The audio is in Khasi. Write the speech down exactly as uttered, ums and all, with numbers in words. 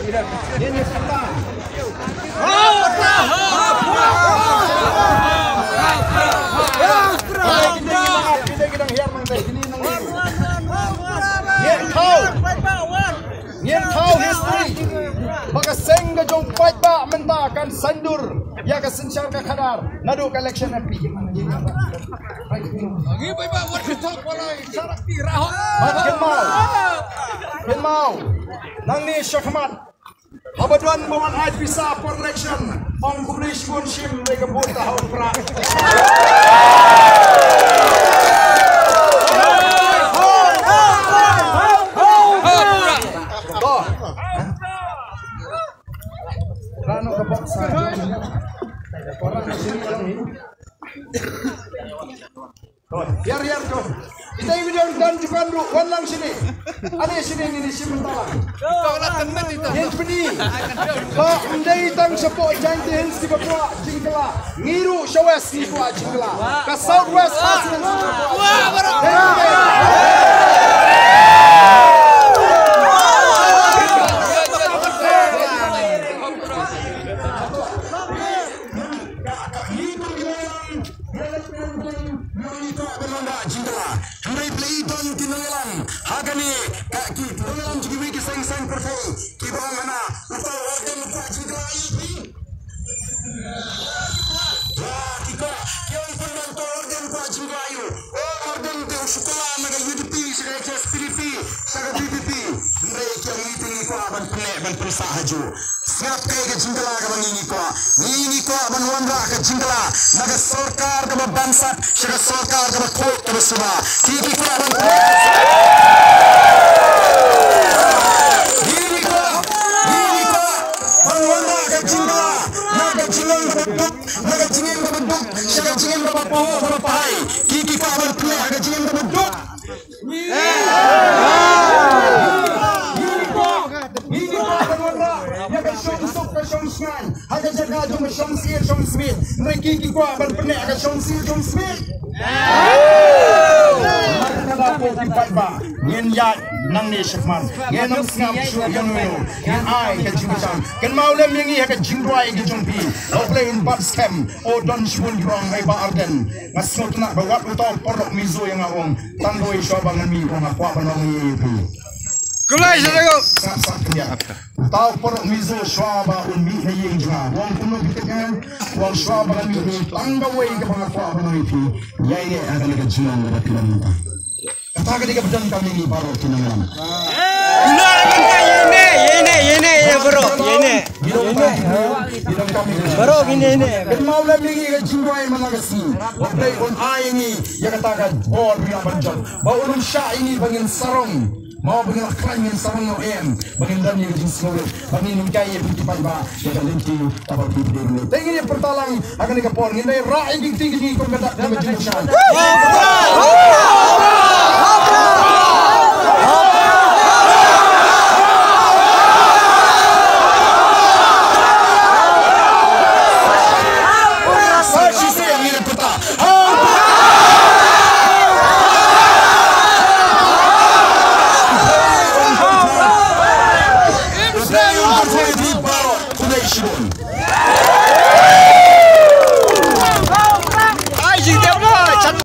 Ngin thaw, ngin thaw history ba ka seng ka jong paidbah mynta kan saiñdur ïa ka synshar ka khadar naduh ka election M P. Bad kynmaw, kynmaw, nangne shakhmat, haba don ba wan ai pisa por election, ong kumne shibun shim dei ka bun ta ha u Prah. To. Rano ka box sa. Orang sini ni. Ïar, ïar, to. Kita ïa don kan jukan ruh, wan lang sini. Ane sini, ngin ïa shim mynta lang. Ngin pyni ba ym dei tang shapoh Jaintia Hills kiba kwah jingkylla. Ngi ruh sha West ngi kwah jingkylla. Ka South West Khasi Hills. Hynrei phi don ki nongïalam ha kane, ka, ki nongïalam jong kiwei ki seng saiñ pyrthei kiba ong hana, uta u Ardent u kwah jingkylla ïa phi. Ki kwah, ki ong pynban uta u Ardent u kwah jingkylla ïa u. U Ardent te u shu kylla na ka U D P sha ka H S P D P sha ka V P P. Hynrei ki ong ngi te ngi kwah ban pynneh ban pynsah hajuh. Sngap, kaei ka jingkylla kaba ngi ngi kwah. Ngi ngi kwah ban wanrah ka jingkylla na ka sorkar kaba bamsap sha ka sorkar kaba khuid kaba suba. Ngi ngi kwah ban, ngi ngi kwah, ngi ngi kwah ban wanrah ka jingkylla na ka jingim kaba duk, na ka jingim kaba duk sha ka jingim kaba pahuh kaba pahai. Ngi ngi kwah ban pynneh ka jingim kaba duk. Ngi ngi kwah ban wanrah ïa ka shong suk ka shong shngaiñ ha ka jaka jong ka shong syier shong smiej. Hynrei ki ki kwah ban pynneh ha ka shong syier shong smiej. Ngin ïaid nangne shakhmat, ngin ym sngap shuh ïa uno uno. Ngin ai ka jingkyrshan. Kynmaw lem ïa ngi ha ka jingduwai ka jong phi. U Blei un bat skhem. O don shibun ki ong, ai Bah Ardent, nga sngewtynnat ba wat uta u paralok Mizo ïa nga ong. Tang doi shuwa ba ngan mih, ong nga kwah ban ong ïa phi. Khublei shibun. Sap sap phi ïa. Uta u paralok Mizo shuwa ba un mih na ïing jong nga, u ong kumno phi tip nga? U ong shuwa ba ngan mih, tang kawei kaba nga kwah ban ong ïa phi. Ïaineh ha kane ka jinglong kaba phi long mynta. Kata ka dei kaba donkam ïa ngi baroh ki nongïalam. Ïa ine, ïa ine, ïa ine, ïa baroh, ïa ine. Baroh ine, ine. Kynmaw lem ïa ngi ka jingduwai man la ka sngi. Ba U Blei un ai ïa ngi ïa kata ka bor ba ngi lah ban jop. Ba un ym shah ïa ngi ba ngin sarong. Mo ba ngin lah khlaiñ, ngin sarong ïa u em. Ba ngin don ïa ka jingsngewrit. Ba ngin ym kai ïa phi ki paidbah ïa ka lynti kaba phi phi dei. Te ngin ïa pyrta lang ha kane ka por, ngin dei rah ïa ki kti ki jong ngi kum ka dak ka jingkyrshan.